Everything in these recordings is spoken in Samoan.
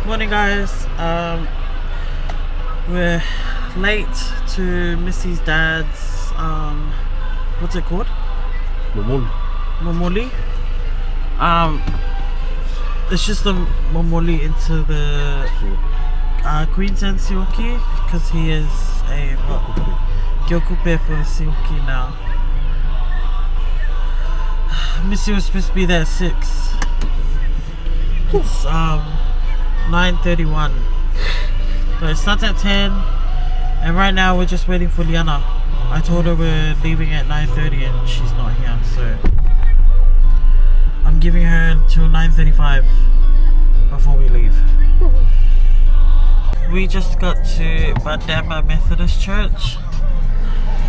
Morning guys, um, we're late to Missy's dad's, um, what's it called? Momoli. Momoli. Um, it's just the Momoli into the uh, Queensland Sioki because he is a what? Gyokupe for the Sioki now. Missy was supposed to be there at 6. It's um 9.31. So it starts at 10 and right now we're just waiting for Liana. I told her we're leaving at 9.30 and she's not here, so I'm giving her until 9.35 before we leave. We just got to Bundamba Methodist Church.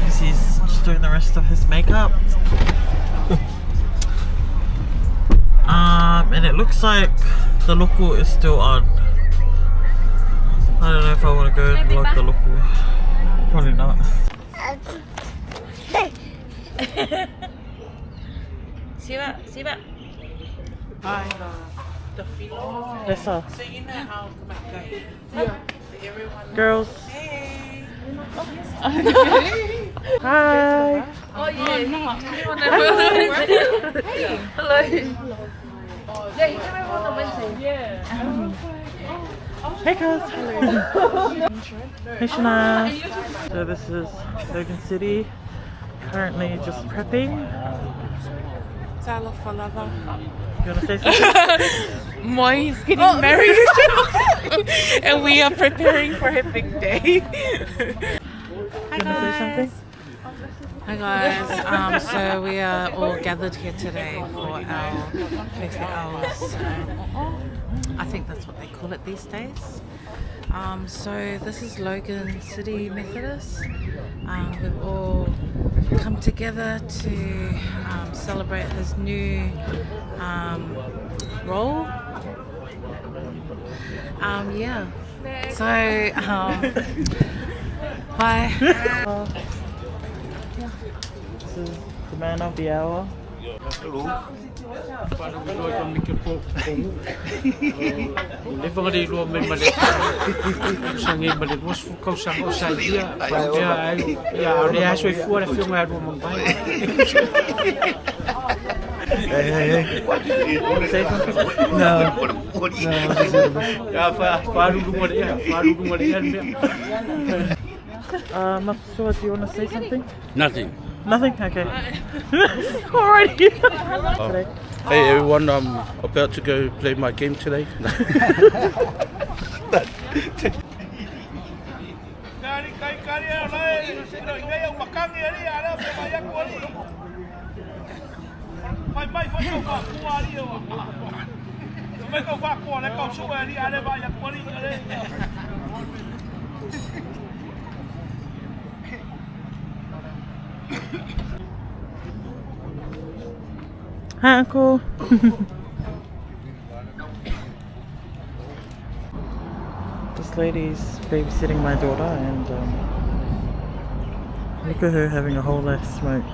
He's just doing the rest of his makeup. Um, and it looks like the local is still on. I don't know if I want to go and vlog the local. Probably not. Siva, Siva. Hi. Lisa. So you know how yeah. Everyone. Girls. Hey. Hi. Oh yeah. Hello. Yeah, you came over on the Wednesday. Yeah. Hey cuz. Hey Shania. So this is Logan City. Currently just prepping. You wanna say something? Moi is getting married, and we are preparing for her big day. You wanna say something? Hi guys. Um, so we are all gathered here today for our Fefe um, I think that's what they call it these days. Um, so this is Logan City Methodist. Um, we've all come together to um, celebrate his new um, role. Um, yeah. So um, bye. This is the man of the hour. Hello. Leva le lua mai ma le sange ma le 20 tausaga o sa ia faapea ai ia o le aso e fua le afioga ia lua mauvae. Hey, hey, hey. Say something? No. No. Faaluluga le ea, faaluluga le ea le mea. Mapsua, do you want to say something? Nothing. Nothing? Okay. Alrighty. Today. Hey everyone, I'm about to go play my game today. Hi, Uncle. This lady's babysitting my daughter, and um, look at her having a whole ass smoke.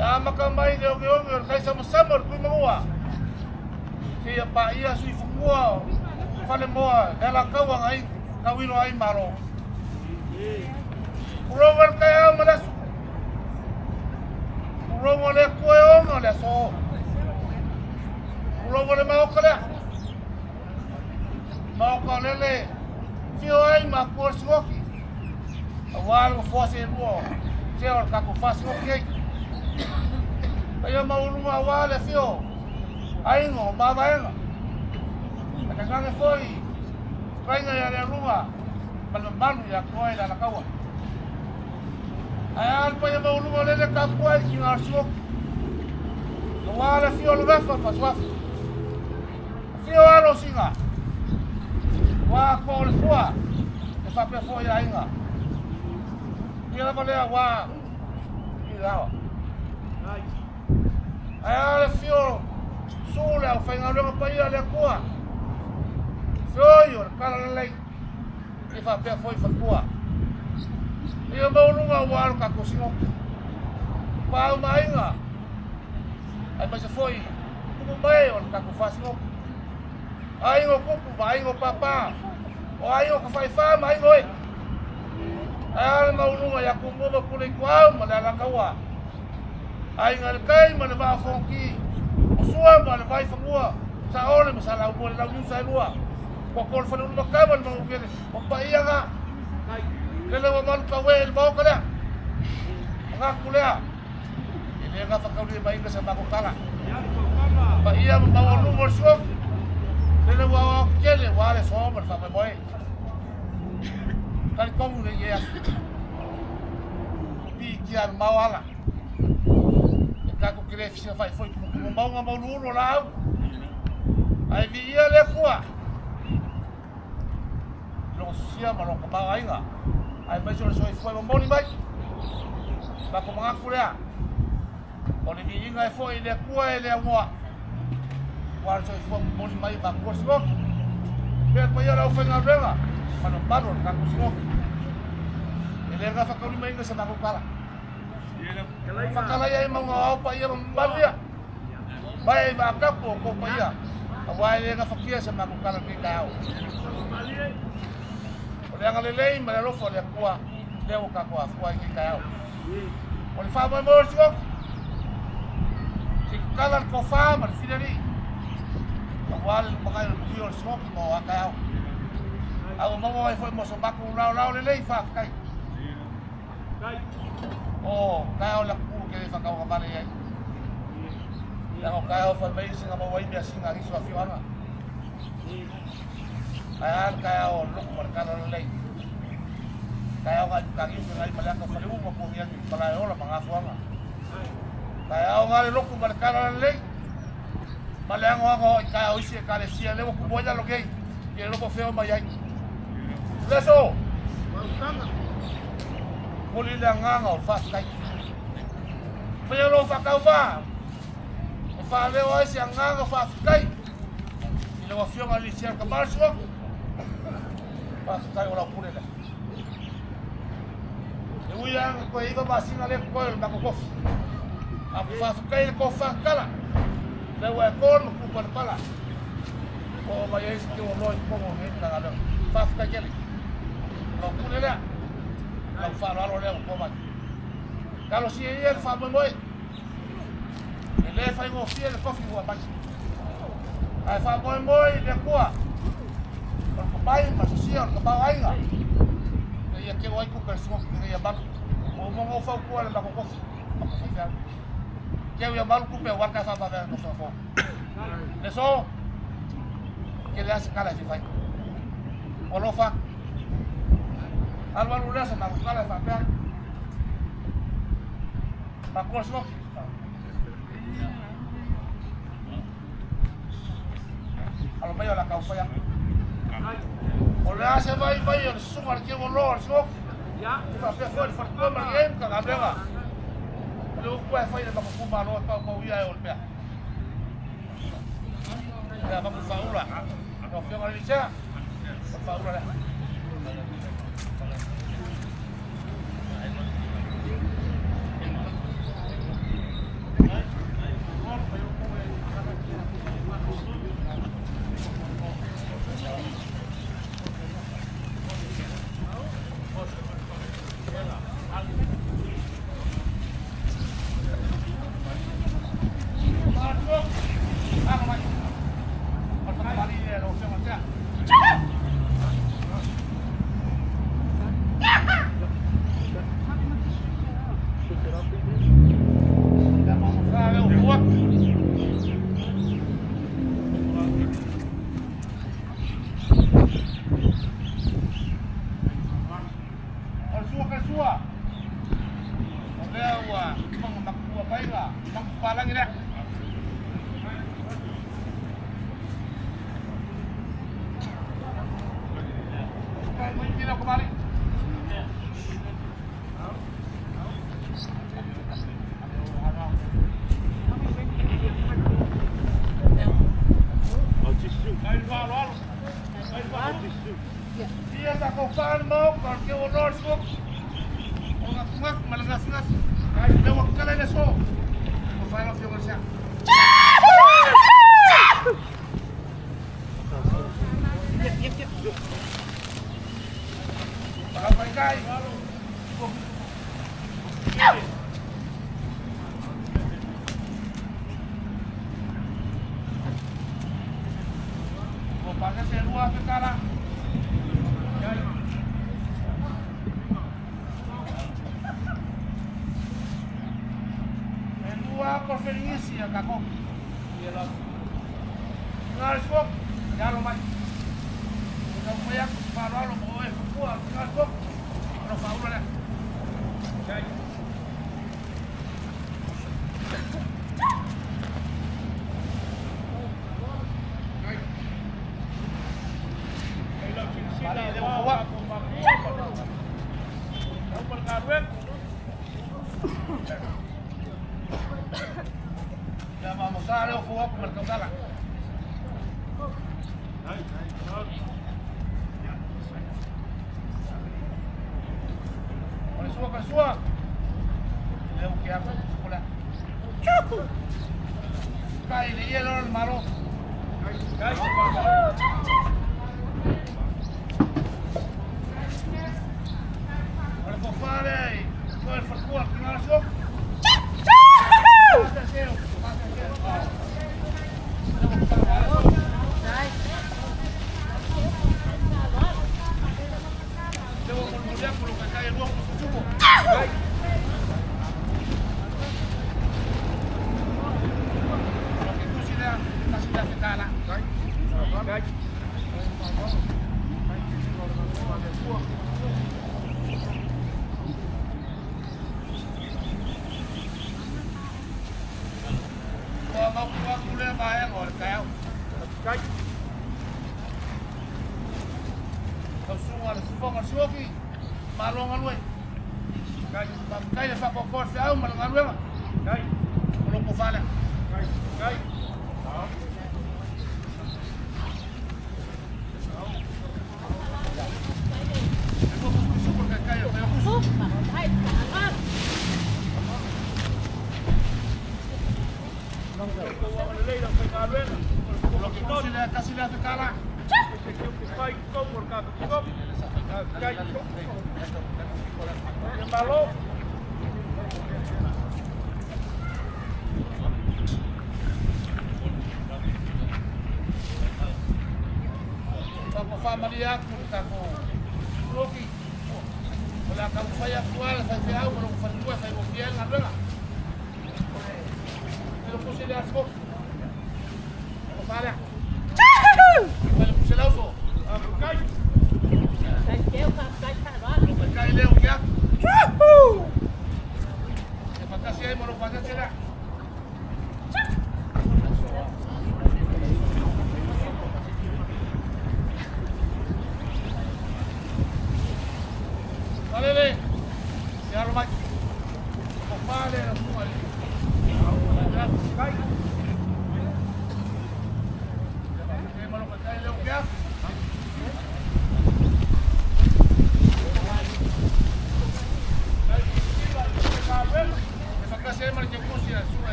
E amaka mai le ogeoge o le taisamasama o le Tuimanua. Seia paia sui fanua o Falemoa le alataua na tauilo ai Malo. Tulou le taeao ma le aso. Tulou le Atua e ona le aso. Tulou le maota lea. Maota o lele fio ai ma atua le sigoki. Aua le nofoa selua o sea o le tatou fasigoki ai. Paia maualuga aua le afio aiga o Mavaega. Ae tainane foi fetalaiga ia Lealuga ma le mamalu ia Toa i le Alataua. Ae a le paia maualuga o lele tapuai i tina o le sigoki. Aua le afio o le Gafa ma Suafa. Afio alo o Sina. Ua atoa o le fua e faapea foi aiga. Ia lava lea ua i lawa. Ae a le afio su le aufaigaluega paia a le Atua. Feoi o le tala lelei e faapea foi fatua. Ia maualuga ua alo tatou sinoki. Paau ma aiga aemaise foi tupu mai o le tatou fasinoki. Aiga o tupu ma aiga o pāpā, o aiga o tafaifa ma aiga o e. Ae a le maualuga ia Tumua ma Puleituau ma le Alataua. Aiga i le tai ma le vaa o Fonoti, o Sua ma le Vaifanua, Saole ma Saleaaumua le Launiu Saelua, Kuapo le Faleulumakau ma le Manuatele, o paia na. Lele ua malu tauē i le maota lea. Manatu lea, e le gafataulia mai sa matou tala. Paia ma maualuga o le siuoki, lele ua aoao tetele aua le aso ma le faamoemoe. Talitonu lenei aso. Piitia mamao ala. E tatou te le fesilafai foi i tumutumu mauga ma uluulu o laau. Ae viia le Atua i lona sosia ma lona tamaoaiga, aemaise o le soifua e momoli mai. Matou manatu lea, o le viiga e foi i le Atua e le aunoa, aua le soifua momoli mai e matua le Sinoti. Pea le paia o le aufaigaluega ma le mamalu o le tatou Sinoti. E le gafataulimaina sa matou tala. Whakalai ai maunga o ao paia ma mamalu ia. Mai ai vaatapu o kou paia, aua e le gafatia sa matou tala lenei taeao. O le agalelei ma le alofa o le Atua lea ua tatou afua ai lenei taeao. O le faamoemoe o le Sinoti, se i tatala le tofa ma le filelii, aua le lumanai o le manuia o le Sinoti ma o a taeao. A ua maua ai foi mo so matou laolao lelei, faafetai. O taeao le atunuu ou te le faatauagavale i ai. Leaga o taeao fai mai sina maua ai measina a nisi o afioaga. Ae a le taeao o le lotu ma le tala lelei. Taeao nai Mataniu Fegai ma le ata o Faleu ma Puagiagi Malaeola ma Gafuaga. Taeao nga le lotu ma le tala lelei. Ma le anoano i taeao isi ekalesia lea ua tumu ai lalo nei i le loto feo mai ai. Le aso! Momoli le agaga o le faafetai. Faia lou faatauvā e faaleo ai se agaga faafetai i lau Afioga i le Licea Tamara Siuoki. Faafetai o lau pule lea. E ui lava ina toe 9 masina lea totoe o le matou tofi. A ou te faafetai i le tofa tatala, lea ua e to le matua palapala. Ua oo mai ai se teu oloa i totonu o lenei Matagaluega. Faafetai tele. O lau pule lea, lau faaaloalo lea ua to mai. Talosia ia le faamoemoe. E le faigofie le tofi ua aumai. Ae faamoemoe i le Atua, o le tomai ma le sosia o le tamaoaiga, ina ia teu ai tupe a le Sinoti ina ia malu. Ua uma ona ou fautua i le matou tofi, matou faifeau. Teu ia malu tupe aua le ta faavaveaga i tausaga fou. Le aso, tele lava se tala e fia fai. Ua alofa, alualu lea sa matou tala e faapea, Matua le Sinoti. Alo mai o le a taumafai atu. O le a se vaivai o le susuga a le Teuoloa o le Sinoti, e faapea foi le faletua ma lenei Matagaluega. O le upu lava e fai i le matou itumalo e paupauia e o le pea. Le avatu le faaula. Lau Afioga i le Licea, o le faaula lea. Palagi lea.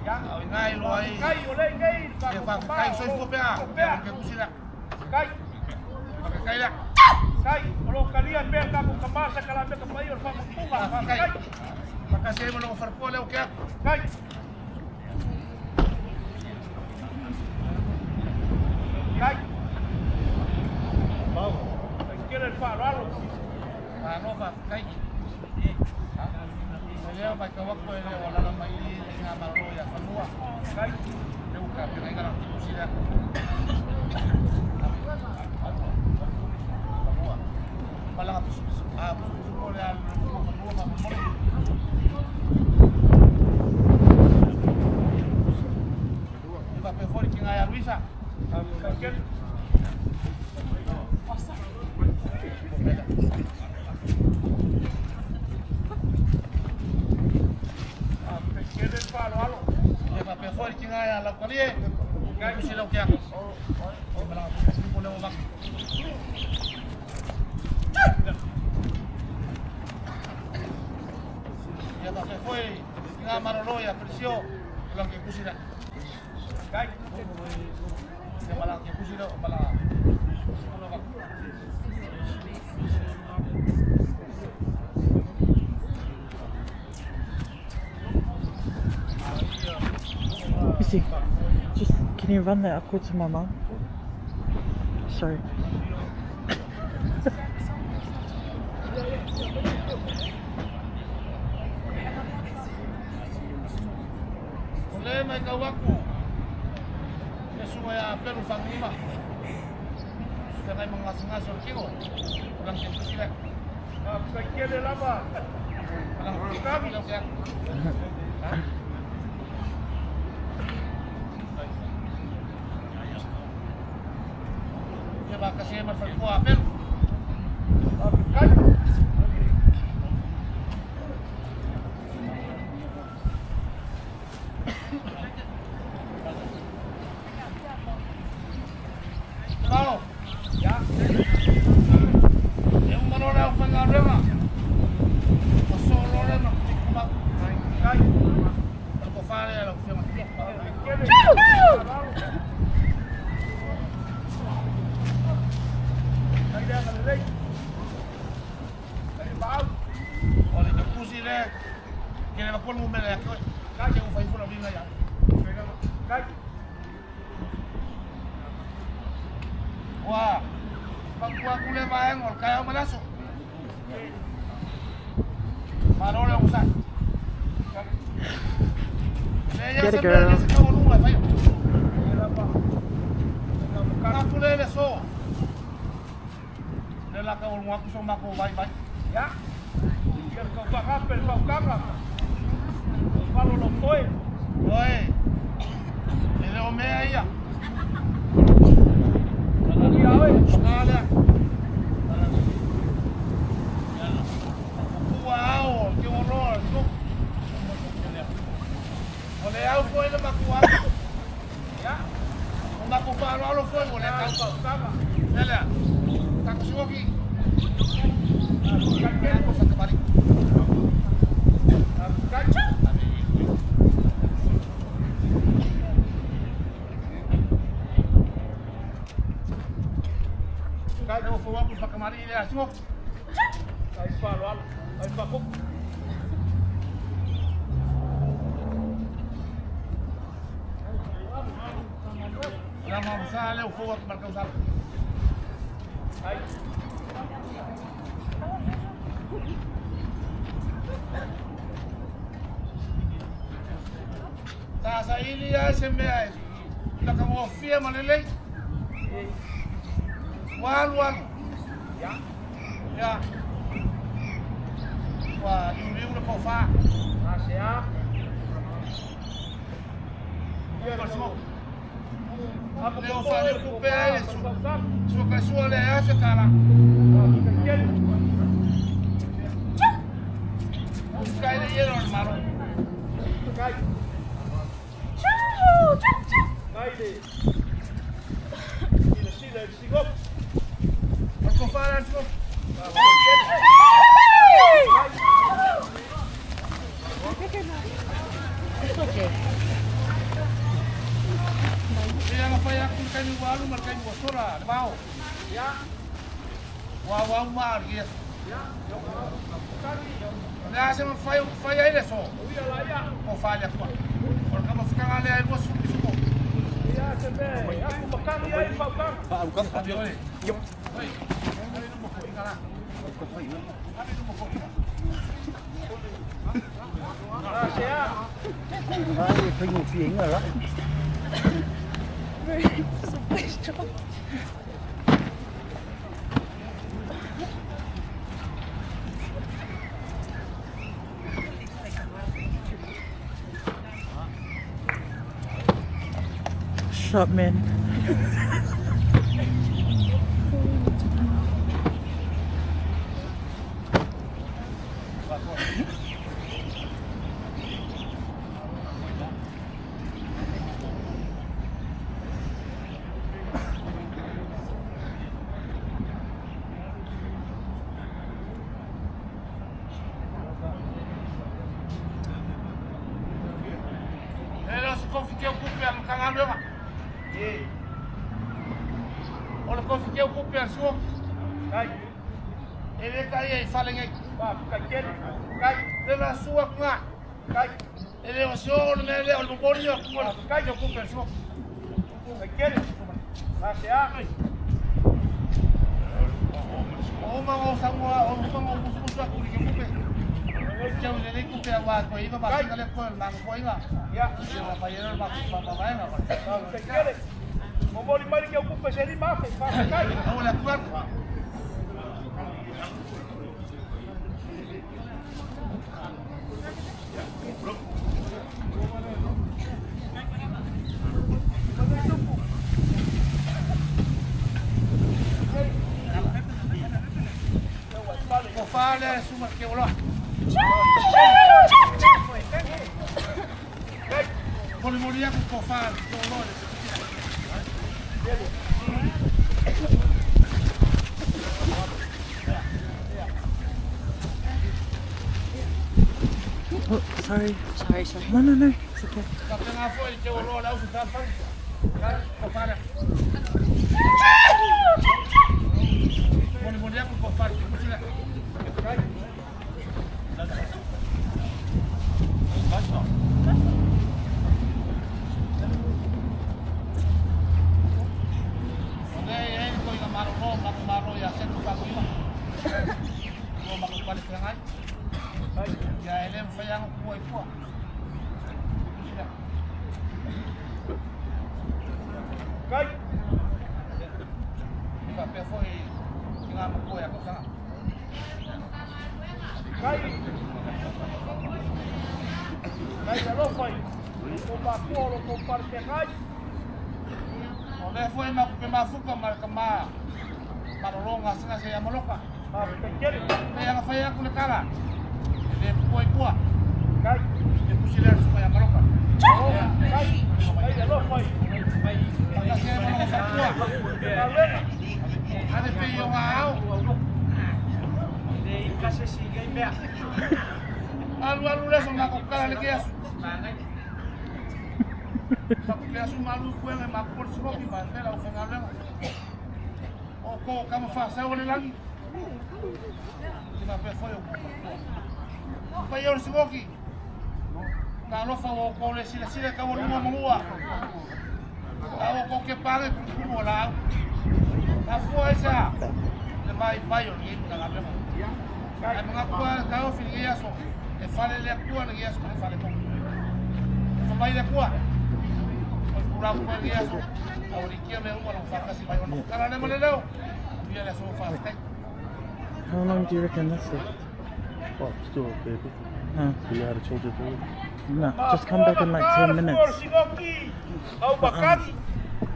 O ina i loa ai. Ia faafetai soifua pea. Ke kusi lea. Faafetai lea. Faafetai. Faakasi ai ma lou faletua lea o ke aku. Malo faafetai. E lea faitau atu e le o alaala mai i ngā malo ia fanua. Le uka pena inga la kusi lea. Fanua. Malaga pusu pusu. Ah, pusu pusu ko le alu fanua ma mole. E va pe fori ki ngā ia Luisa. E va pe fori ki ngā ia laukalie. Kusi lau ke aku. O malaga pusu pusu ko le o vaki. Ia va pe foi ki ngā marolo ia presio. O lang ke kusi lea. Ia malaga ke kusi lea o malaga pusu ko le o vaki. Missy, just can you run that up to my mum? Sorry. O le mai kau aku. E sunga ia peru whangima. Te ngai mga ngaso o kiro. O lang ke kusi lea. Malang kusi lea ke aku. Ia wakasi e mawhakua a peru. Malo. E umano lea o whangarewa. O solo lea ma kuti kumaku. O ko whare ala o whianga. O le te kusi le, ke le makolu mele a koe. Ke u whaifuna winga ia. Ua, pakua kule vaenga o le kai au malaso. Malo le usa. Le ia Get it, se mea girl. le se kau lunga e whaio. Kana kule le so. Le la kau lunga kuso mako vai vai. Oe, e le o mea ia. Nga lea. Kua ao, ke o roa, tu. O le au foi le maku au. O maku whaaloalo foi o le kau. Le lea, tako siwoki. Ko whakamari. Kai o fo wapu whakamari i lea siwoki. La mamsa le o fo wapu markau sala. Ta sa ili ai se mea e. La ka mo fia ma le lei. Walu alu. Ya. Wa liu liu le kofa. Ia so. Le o fa le kupe ai su. Su ka su le a se kala. Kai le yero al maro. Al kofa al so. It's okay. aku le taimi ua alu ma le taimi ua sola le vao. Ua auau maa o lenei aso. O le a se mafai ona fai ai le aso? Tofa i le Atua. O le taumafataga lea e 20 pisupo. Ave oe. Oi, ave luma foiga la. Ave luma foiga. Shop man. E le o se kofi keu kupe a le Matagaluega. O le kofi keu kupe a le Suoki. E le taia i fale nei. Le la sua atu na. E le o se oo le mea lea o le momoli atu o le keu kupe a le Suoki. O uma o saunoa, o uma o musumusu atu i le keu kupe. Keu i lenei kupe aua toe iva masina lea totoe o le matou Ia fai ai le matou faamavaega. Aua le atu atu. Tofa lea e suma le keu oloa. Molimoli atu tofa le keu oloa i le Oh, sorry. Sorry, sorry. No, no, no. It's okay. Faapena foi le keu oloa o le aufaifaafai. Tofa lea. Molimoli atu tofa le keu lea. O lea e i ai le toeaina malolo o le matou Malo ia Selu Faatoiva. Ua matou palefeagai. Ia e le mafai lava ona tuua i tua. E faapea foi tina matua ia tausaga. O lea foi matou te mafuta ma le tama malolo gasegase ia Maloka. Pei ona fai atu le tala, e le pua i tua. E tusi lea le susuga ia Maloka. Faatasi ai ma lona faletua. Ave pea i ona ao. Alu alu le aso matou tala le aso. Matou te asu malu i puega e matou le siloki ma e fai le aufaigaluega. O ko kama faasau o le lagi. E faapea foi o faletua. O paia o le siloki. Talofa ua outou le silasila i taualuga manua. A ua outou kepa ane i pulupulu o laau. Mafua ai se a? Le vaivai o lenei Matagaluega. Ae manatu lava taofi i lenei aso, e fale le Atua lenei aso ma le faletonu. Alofa mai le Atua, o le pulau koe lenei aso, a ua likia mea uma lona faatasi mai ona kala lea ma le leo. Manuia le aso faafetai. How long do you reckon that's left? Oh, still a fair bit. Huh. You know how to change your volume? No, just come back in like 10 minutes.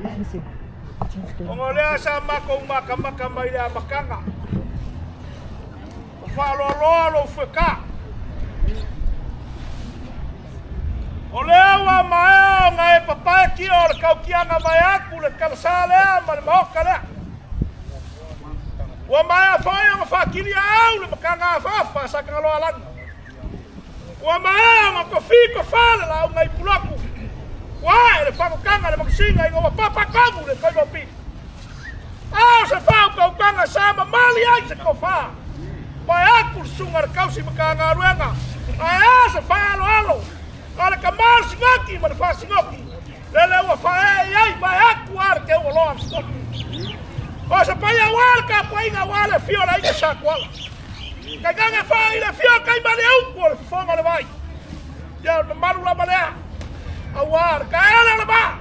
Let me see. Change the Ona o lea sa matou makamaka mai le amataga, o faaloaloa lou fueká. O lea ua maea ona e papae kia o le kaukiaga vaeatu le talasā lea ma le maota lea. Ua maea foi ona faakili aau le mataga afafa a Sakagaloalagi. Ua maea ona tofi tofā le lauga i Pulaku, ua ae le fagokaga le makasiga iga ua papakagu le failopili. A o se faaukaukaga sa mamali ai se tofā. Pae atu le susuga a le tausi Matagaluega, ae a se faaaloalo a le tama o le sigoki ma le faasigoki, lele ua faaee i ai pae atu a le teuoloa a le sigoki. O se paia aua le tapuaiga aua le afio o le aiga Sa Tuala. Tainane foi le afio o Taimalieupu o le fofoga o le vai. Ia o le mamalu lava lea aua le taele o le vaa,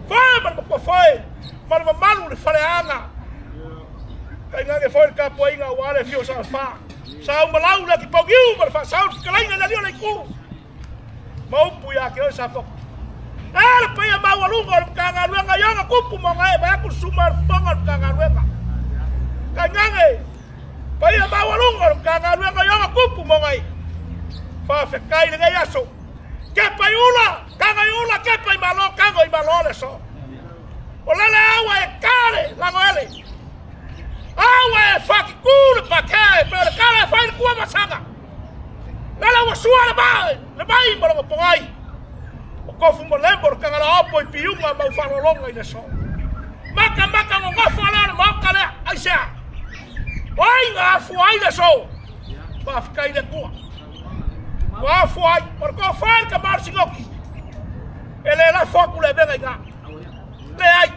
foe ma le matua foe ma le mamalu o le faleaga. Tainane foi le tapuaiga aua le afio o Salafā, Sa Umalau le Atipauiu ma le Faasau le fetalaiga i le alii o le itu ma upu ia te oe Safotu. E le paia maualuga o le Matagaluega i ona tupu ma ona ee vaeatu le susuga o le fofoga o le Matagaluega. Tainane paia maualuga o le Matagaluega i ona tupu ma ona ee. Faafetai i lenei aso. Kepa i ula, tago i ula, kepa i malo, tago i malo le aso. O lele aua e kale lagoele. Aua e whakiku le pakea e peo le kala e whai le kua masaga. Lele ua sua le mai, le mai ma longa pongai. O kofu mo lembo le kangala opo i piunga mau whalolonga i le so. Maka maka ngo ngofo lea le maoka lea, ai sea. O ai ngā afua ai le so. Whawhikai le kua. Ua afua ai, o le koa whai ka maru singoki. E le lafo aku le venga i ngā. Leai.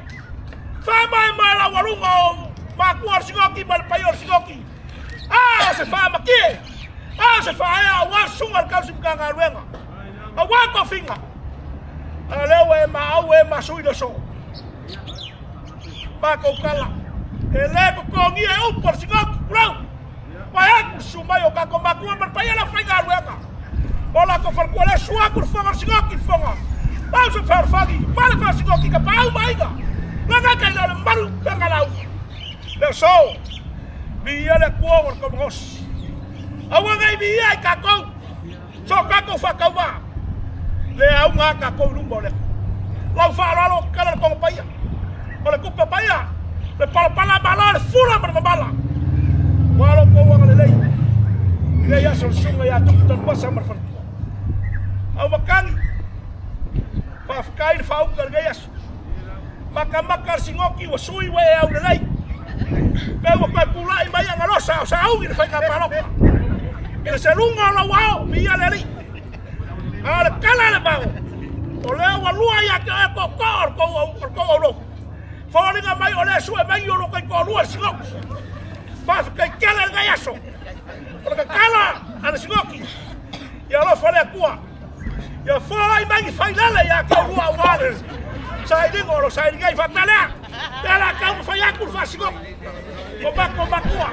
Faamaemae laualuga o makua o le sigoki ma le paia o le sigoki. A o se faamakie, a o se faaea aua susuga le tausi Matagaluega. Aua tofiga. A lea ua e maau e masui le aso. Matou tala. E le totogia e upu o le sigoki, tulou. Vae atu le susu mai o tatou matua ma le paia o le aufaigaluega. O latou faletua le sua atu le fofoga o le sigoki le fofoga. Pau se fealofani, ma le faasigoki ka paau ma aiga. Laga kai la le malu pega lauga. Le aso, viia le Atua o le taumagosi. Aua nei viia i tatou, so tatou faatauvaa. Le auga a tatou i luma o le Atua. Lau faaaloalo kala le toga paia. O le tupe paia, le palapala malo, le fula ma le mamala. Ua alo kou agalelei. I lenei aso le susuga ia Tupu Tanuvasa ma le faletua. Au makani, faafetai le faauta i lenei aso. Makamaka le sigoki ua sui ua e aulelei. Pe ua toe pulai mai agalosa o sauni le faiga palota. I le seluga o lau ao, viia le Alii. A o le kala le vao, o lea ua lua ia te oe tootoo o le tou aulou. Foliga mai o lea sue mai o lo taitoalua le sigoki. Faafetai tele i lenei aso. O le tatalo a le sigoki, ia alofa le Atua. Ia foai mai ni failele ia te ulua aua le sailiga o lo sailiga i faapea lea. Lea la tau ma fai atu le faasigoki. O matou matua.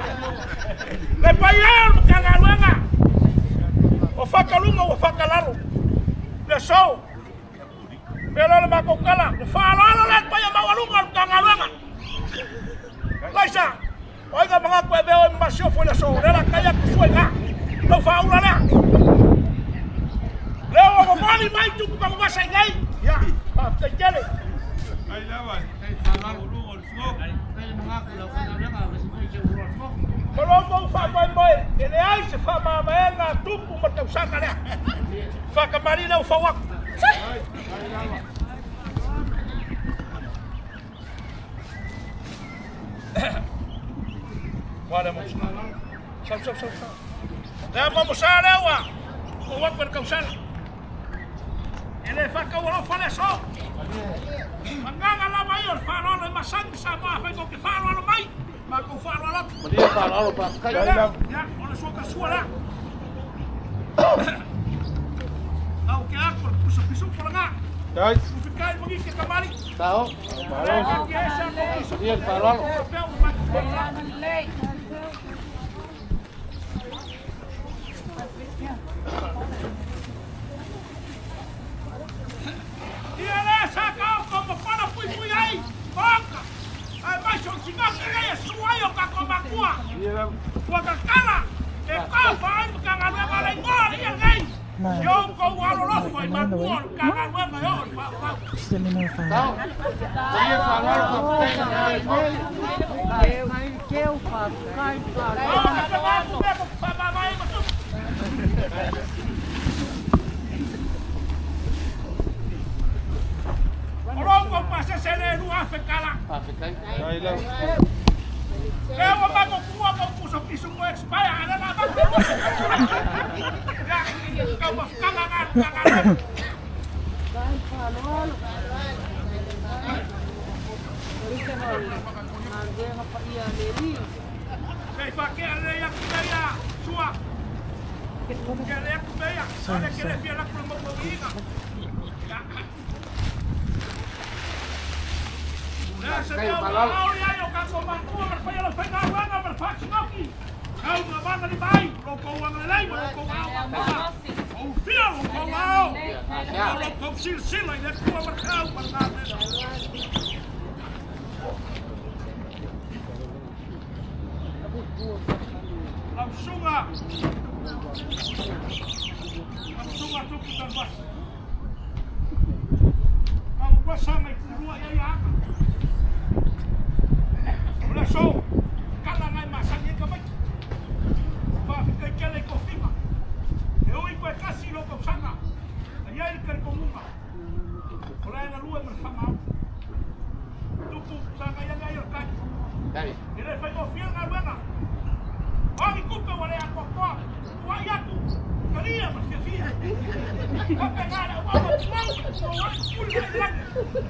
Le paia o le Matagaluega. O fakaluga ua fakalalo. Le aso. Mea lea o le matou tala. Le faaaloalo lea le paia maualuga o le Matagaluega. Laisa, o ai ka manatu e avea oe ma masiofo i le aso, lea la tai atu sua i ina. Lau faaula lea. Lea ua momoli mai tupu Tanuvasa i nei. Ia, faafetai tele. Ma lo outou faamoemoe, e leai se faamavaega a tupu ma le tausaga lea. Faatamalii lea ua fau atu. Wale mo Sau sau sau sau. Lea mo sa lea ua. O atu e le tausala. E le faataualofa le aso. Agaga lava ia o le faaaloalo e masani le Samoa afai tou te faaaloalo mai, matou faaaloalo atu. Malie faaaloalo faafetai. Ia, o le sua tasua lea. Au ke atu o le pusa pisu polaga. Dai. Ufikai mangi ke kamali. Tao. Malo. Malie faaaloalo. Ia le sa kao ko mapana pui pui ai. Oka. Ai mai so singaki nei e sua ai o kako makua. Ua kakala. E ka fa ai ma kagaluega le ingoa le ia nei. Yo ko alo lofo i makua o kagaluega yo o pa pa. Just let me know if I. Malie faaaloalo faafetai. Au ka ka ku me ko fa ma mai ma tu. O afe kala. Faafetai. Ai lava. Lea ua matou tua ma pusa pisu mo expire ale la ma. Ya, kau mafukanga nga nga. Sei fa ke ale ya ku ya sua. Ke ale ya ku ya. Ale ke le fia la ku mo mo inga. Ya. Ya se me au ya yo ka ko ma ku ma fa ya la fa nga nga ma fa sinoki. Kau nga banga ni bai, lo ko nga lei, lo ko nga ma. O fia lo ko nga. Lo ko sil sil ai le ku ma kau ma nga. Lau sunga. Lau sunga tupu talvas. Au wasa mai kurua ia ia aka. O le so, kala ngai masangi ka mai. Pa fikai kele ko fima. E ui koe kasi lo ko sanga. Ai ai kari ko munga. O le na lua me whangau. Tupu sanga ia ngai o kai. Kai. E le whai o fia ngā ruenga. Ogi kupe wa lea koa koa. Ua iaku. Karia ma fia fia. Kape ngā lea ua ua mau. Ua ua ua langi.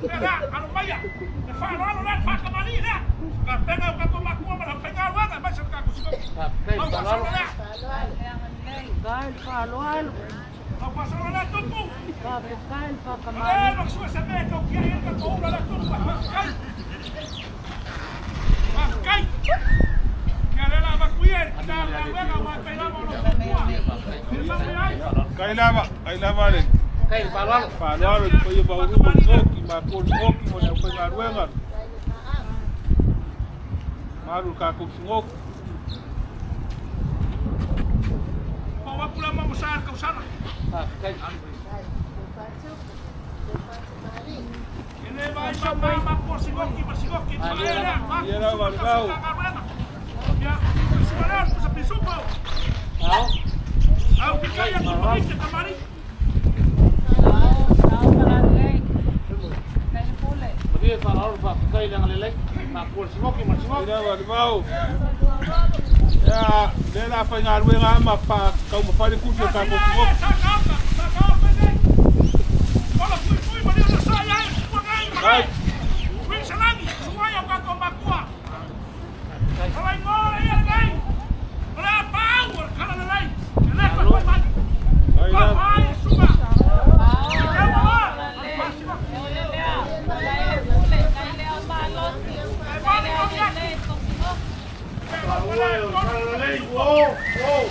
Pera, alo maia. E whaaloalo lea whakamani lea. Ka penga o kato makua ma la whai ngā ruenga. Mai sa ka kusiko. Faafetai. Au Faaaloalo. whasolo lea. Kai faaaloalo. Au whasolo lea tupu. Faafetai Ole, faakamani. maksua se mea kau kia ia ka koula lea tupu. Whakai. Whakai. Kia lela vakuia. Kia lea ruenga wa peilama o lo kua. Kai lava, kai lava le. Kai faaaloalo. Faaaloalo i le paia maualuga o le soki ma ko le soki ma le aufaigaluega. Malu le kakou sigoki. Pau aku la mamo sa kau sana. Faafetai. Ele vai ma ma ko sigoki ma sigoki. Ma ele ma. Ia lava le vau. Ya, suara ku sa pisu pau. Ao. Au fikai aku pamite kamari. Malie faaaloalo faafetai le agalelei. Ma ko le sigoki ma le Kai sigoki. lava le vau. Ia, le la faigaluega ma pa kau mafai le kusi o kakou sigoki. Sa ka sa ka pene. Ola pui pui ma le sa ya ku ngai. Kai. Pui salangi, suai au ka ko makua. Ola ingora ia ngai. Ola pau, ola kala lelei. Ele pa pa mai. Kai Pa lava. pai suga. Kau wa. Pa sigoki. Whoa, whoa.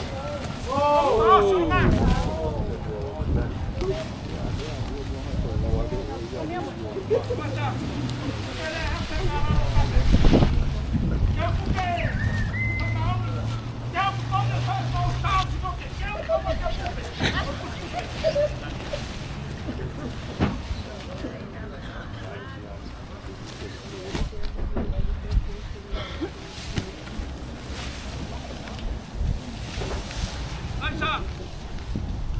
Oh, Aisa.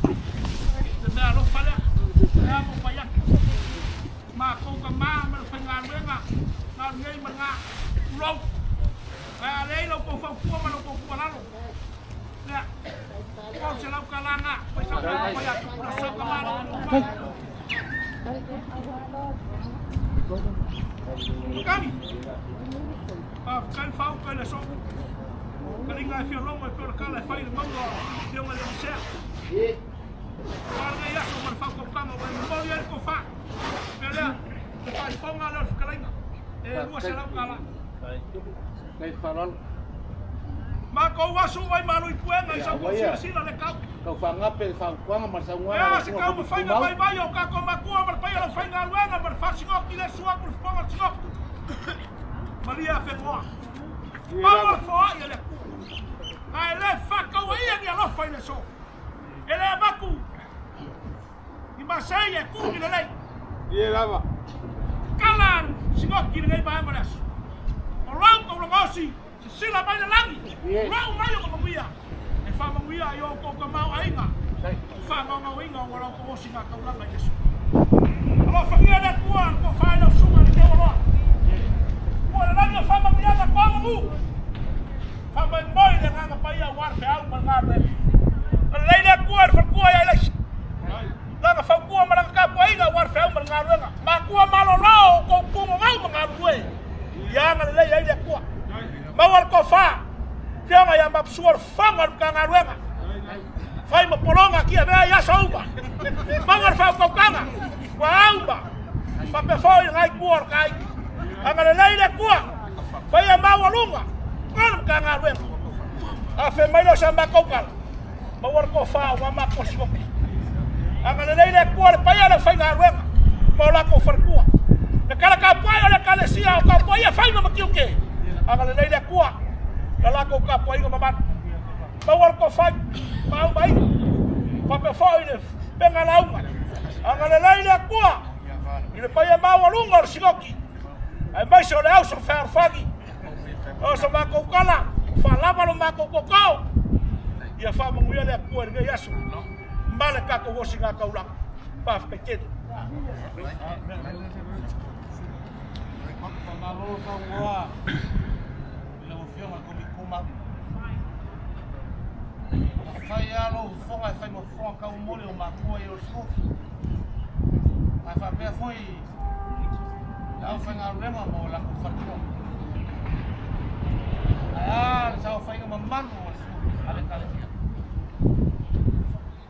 Te mea alofa lea. Lea mo pai atu. Ma kou ka ma ma le faigaluega. Galugei ma ngā. Ulou. Ai a lei lau kou faupua ma lau kou kualalo. Lea. Kou se lau kalanga. Pai sa ka pai atu. Pula sau ka ma lau kou pai. Kani. Pa kai fau kai le so. Kalinga e fia longo e peo le kala e fai le maua o fionga le misea. Wāngai aso ma le whaukaukaga ua e momoli ai le kofā. Mea lea, le faaifoga lea o le fetalaiga. E 200 tala. Kai faaaloalo. Makou aso ai malo i puega i sau silasila le kau. Kau faagape le fautuaga ma le saunoaga Ea a le se susuga kau mafaiga Tumau. vaivai o kakou makua ma le paia lau faigaluega ma le faasigoki le suaku le fofoga o le sigoki. Malia afegoa. Ia Pau lava. le foai a le Atua. Ae lē faakauaia ni alofa i le so. E lē avaku i masei e kū i lelei. Ia lava. Kala sigoki lenei vaega o le aso. O lau kaulagosi, sisila mai le lagi. Lau mai o ka manuia. E faamanuia ai o kou kamau aiga. O faamaumauina o lau kouosi gā kaulaga i Iesu. Alofagia le Atua, le tofa i lau susuga i le teu aloa. o kou pugogau ma galulue ia agalelei ai le Atua. Maua le tofa, Afioga ia Mapusua le fofoga o le Matagaluega, fai ma pologa ki avea i aso uma. Maua le faautautaga, ua auma, faapea foi le nai tua o le tai. Agalelei le Atua, faia maualuga o le Matagaluega. Afe mai lea o sa matou tala, maua le tofa aua matou sioti. Agalelei le Atua le paia o le aufaigaluega ma o latou faletua. Le tala tapuai o le Ekalesia o tapuaia faiva ma tiute. Agalelei le Atua la latou tapuaiga mamalu. Maua le tofa ma aumaiga faapea foi le pega lauga. Agalelei le Atua i le paia maualuga o le sinoti aemaise o le auso fealofani. O so matou tala, faalava lo matou tootoo, ia faamanuia le Atua i lenei aso ma le tatou osiga taulaga. Faafetai tele. Faamalo saunoa i lau Afioga i le Komiti Tumau. Na fai lava lou fofoga e fai ma fofoga taumoli o matua i o le siuki. Ae faapea foi le aufaigaluega ma o latou faletua. Ae a le saofaiga mamalu o le siuki a le Ekalesia.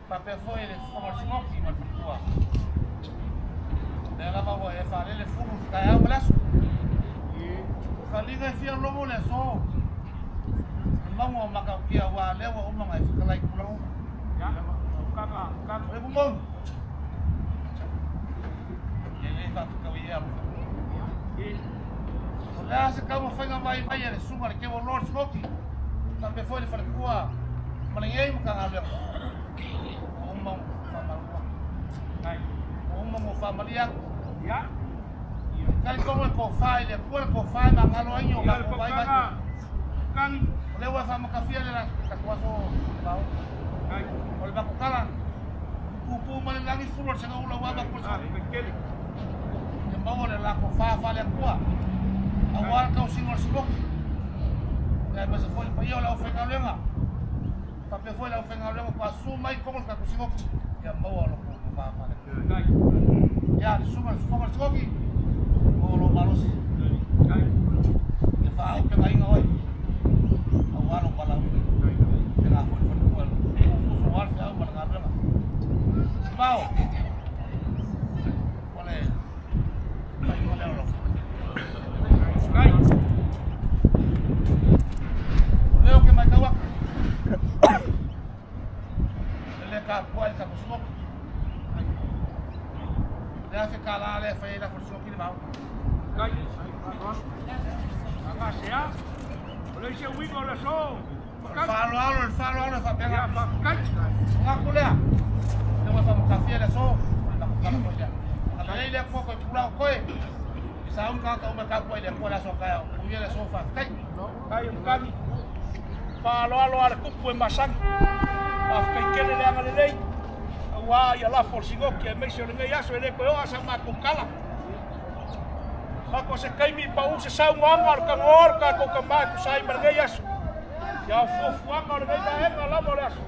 Faapea foi le fofoga o le siuki ma le faletua. O lea lava ua e faalele fulu i le taeao ma le aso. O kaliga e fia logo le aso. Le mauga o Matautia aua lea ua uma ona e fetalai i tulaga uma. O le moni. E le faafetaui e alofa. O le a se taumafaiga vaivai a le susuga i le Teu o Lord Smoky, faapea foi le faletua ma lenei Matagaluega, ua uma ona faamalulu atu. Ua uma ona faamalie atu. E talitonu le tofa i le Atua le tofa e magalo ai ni o matou vaivai. O lea ua e faamatafia le tatou aso vao. O le matou tala, puupuu mai le lagi fulu o le segaula ua avatu le sami. Ia maua le latou fa faale-Atua, aua le tausiga o le siloki. Ia aemaise foi le paia o le aufaigaluega, faapea foi le aufaigaluega faatoa susu mai i totonu o le tatou siloki. Ia maua lo outou fa faale-Atua. Ia, le susuga i le fofoga o le siloki, maua lou malosi. Ia faaaupegaina oe, aua lou valaauina. Faapena foi le faletua, fuafua le feau ma le galuega. Mao, o le faaiuga lea o lau O lea ou te matau atu, e le tapuai le tatou siloki. O le a se tala lea e fai ai lafo le siloki le vao. O le faaaloalo, le faaaloalo e faapena. O gatu lea, lea ua faamatafia le aso, o le matou tala foi lea. Agalelei le Atua toe pula o toe. I sauni tagata uma e tapuai i le Atua le aso a taeao. Manuia le aso, faafetai. Kai o Mukani, faaaloalo a le tupu e masani. Faafetai tele le agalelei, aua ia lafo o le sinoti aemaise o lenei aso e le toe oo sa matou tala. Mako se taimi pau se saunoaga o le tanoa o le tatou tama e tusa ai ma lenei aso. Ia fuafuaga o lenei vaega lava o le aso.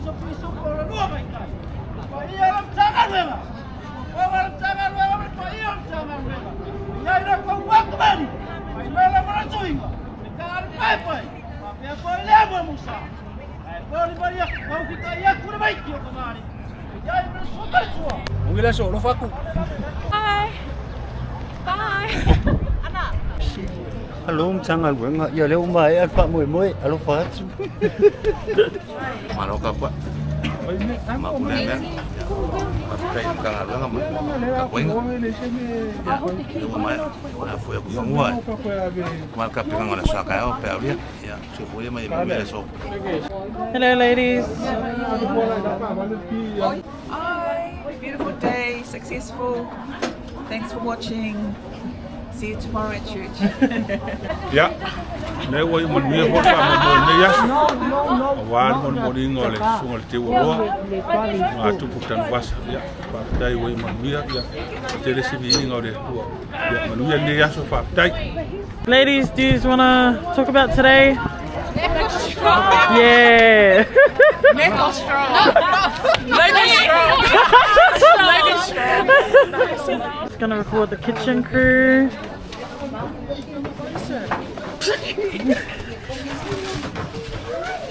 Iesu Keriso o le lua mai tai. Paia o le Matagaluega. O le Matagaluega ma le paia o le Matagaluega. Ia i le kou wakamani. Mai mele ma le tuiga. Le ka alu paepae. Faapea foi le amo e Musa. Ae poli mai aku, mau fika i aku le maiki o ka mani. Ia i le suka le tua. Ungila so lo faku. Bye. Bye. Alo Matagaluega, ia lea ua maea le faamoemoe, alofa atu. Malo ka kua. Ma ku le mea. Faafetai i le Matagaluega ma le tapuaiga. Ia, lea ua maea. O le a foi aku i fanua e. Ma le tapenaga o le aso a taeao pe aulia. Ia, soifua ia ma ia manuia le aso. Hello, ladies. Hi. Beautiful day, successful. Thanks for watching. See you tomorrow at church. Ia, lea ua iu manuia foi le faamoemoe i lenei aso, auā le molimoliga o le Susuga i le Teualoa ma Tupu Tanuvasa. Ia, faafetai ua iu manuia, ia, tele se viiga o le Atua. Ia, manuia lenei aso, faafetai. Ladies, do you want to talk about today? Yeah. Make us strong. Make strong. Make strong. Just gonna record the kitchen crew.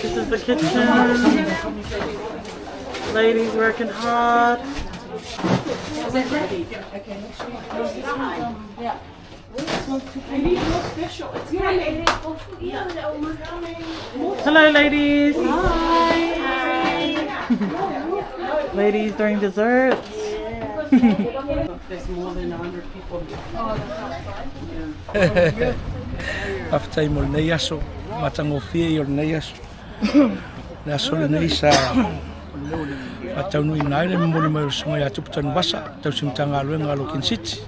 This is the kitchen. Ladies working hard. Is that ready? Okay, make sure you Yeah. Hello, ladies. Hi. Ladies during desserts. There's more than 100 people. Faafetai mo lenei aso, matagofie ia o lenei aso. Le aso lenei sa faataunuuina ai le momoli mai o le Susuga ia Tupu Tanuvasa, tausi Matagaluega a Loken City,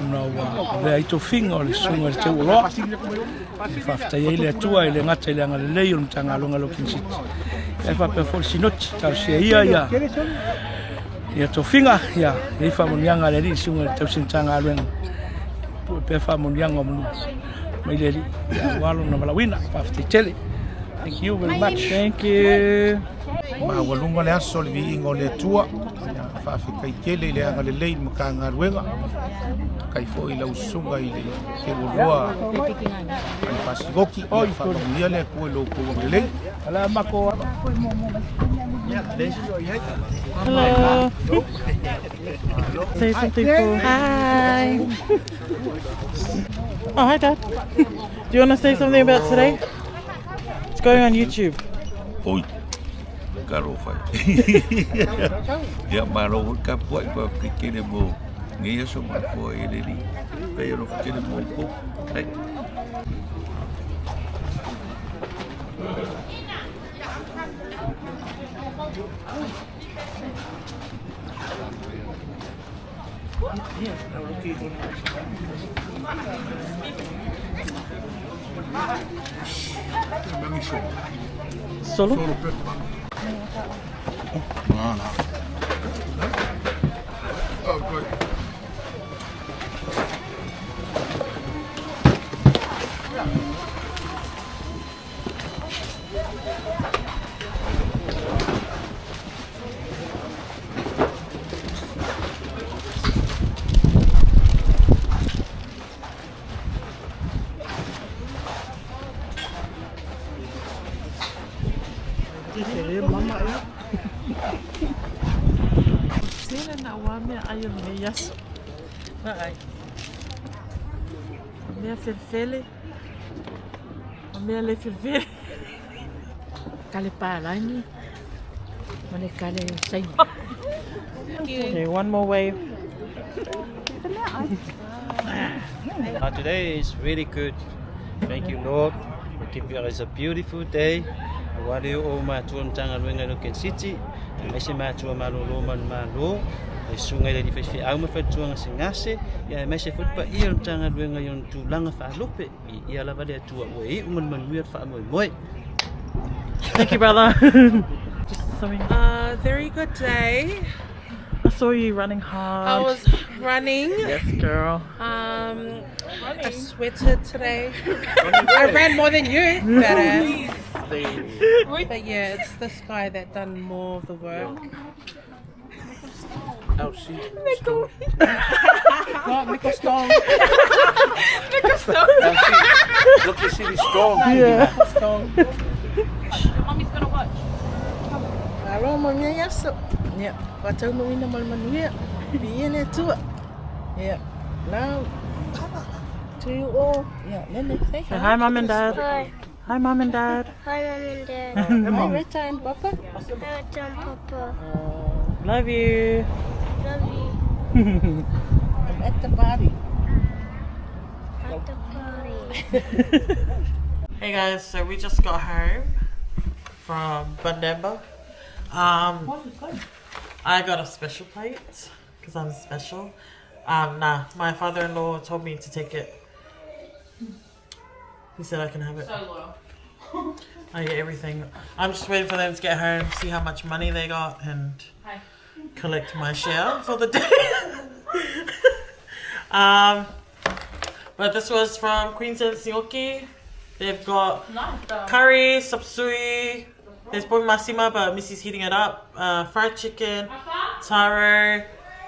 ona ua avea ai tofiga o le Susuga i le Teuoloa. E faafetai ai le Atua e le gata i le agalelei o le Matagaluega a Loken City, ae faapea foi le Sinoti, talosia ia ia ia tofiga, ia i ai faamanuiaga a le Alii i le Susuga i le tausi Matagaluega, pue pea faamanuiaga o manu mai le Alii, ia aua lona valaauina. Faafetai tele. Thank you very much. Thank you. Maualuga le aso i le viiga o le Atua, ia faafetai tele i le agalelei i le Matagaluega, faafetai foi i lau susuga i le Teuoloa a le Fasiloki, ia faamanuia le Atua i lo outou agalelei. Hello. Say something for. Hi. Oh, hi, Dad. Do you want to say something about today? It's going on YouTube. Oi, karo whai. Ia malo hoi ka puai pa ke kere mo ngi aso ma ko e reri. Pe ro kere mo ko. Ai. Solo? Tele na ua mea ai o lenei aso. O mea felefele, o mea le felefele. Kale palani. Ma le kale saini. Okay, one more wave. Today is really good. Thank you, Lord, for giving us a beautiful day. Wale o matua Matagaluega i Loken City, aemaise matua malōlō manumalo, le susuga i le alii faifeau ma faletua gasegase, ia aemaise foi le paia o le Matagaluega i ona tulaga faalope, viia lava le Atua ua iu ma le manuia le faamoemoe. Thank you, brother. Just something. Very good day. saw you running hard. I was running. Yes, girl. I sweated today. I ran more than you, fat ass. But yeah, it's this guy that done more of the work. LC. Not Michael Stone. Michael Stone. Look, you see the strong. Yeah. Stone. Mommy's gonna watch. Alo ma mea yaso. Yeah. Whātau no ina mal manuia. Bi ene tua. Yeah. Now to you all. Yeah, Nene, say Say hi, mum and dad. Hi. Hi, mum and dad. Hi, Mum and Dad. Hi, Rita and Papa. Hi, Rita and Papa. Love you. Love you. I'm at the party. At the party. Hey guys, so we just got home from Bundamba. I got a special plate because I'm special. Nah, my father-in-law told me to take it. He said I can have it. So loyal. I get everything. I'm just waiting for them to get home, see how much money they got, and Hi. collect my share for the day. But this was from Queensland Sioki. They've got Nice. curry, sapsui. There's probably masima, but Missy's heating it up. Fried chicken, taro,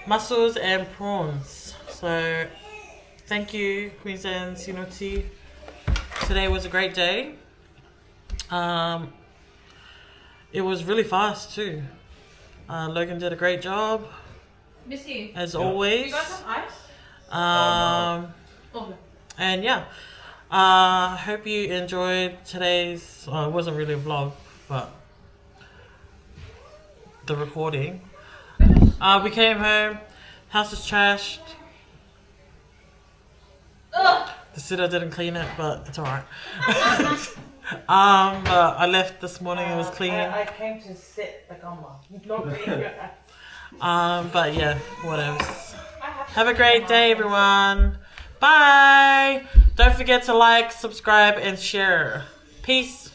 mussels, and prawns. So, thank you, Queensland Sinoti. Today was a great day. It was really fast too. Logan did a great job, Missy. as You always. guys have ice? Okay. And yeah, hope you enjoyed today's. It wasn't really a vlog, but the recording. We came home, house is trashed. The sitter didn't clean it, but it's alright. But I left this morning, it was clean. I came to set the gama. Not me. But yeah, what else? Have a great day, everyone. Bye. Don't forget to like, subscribe, and share. Peace.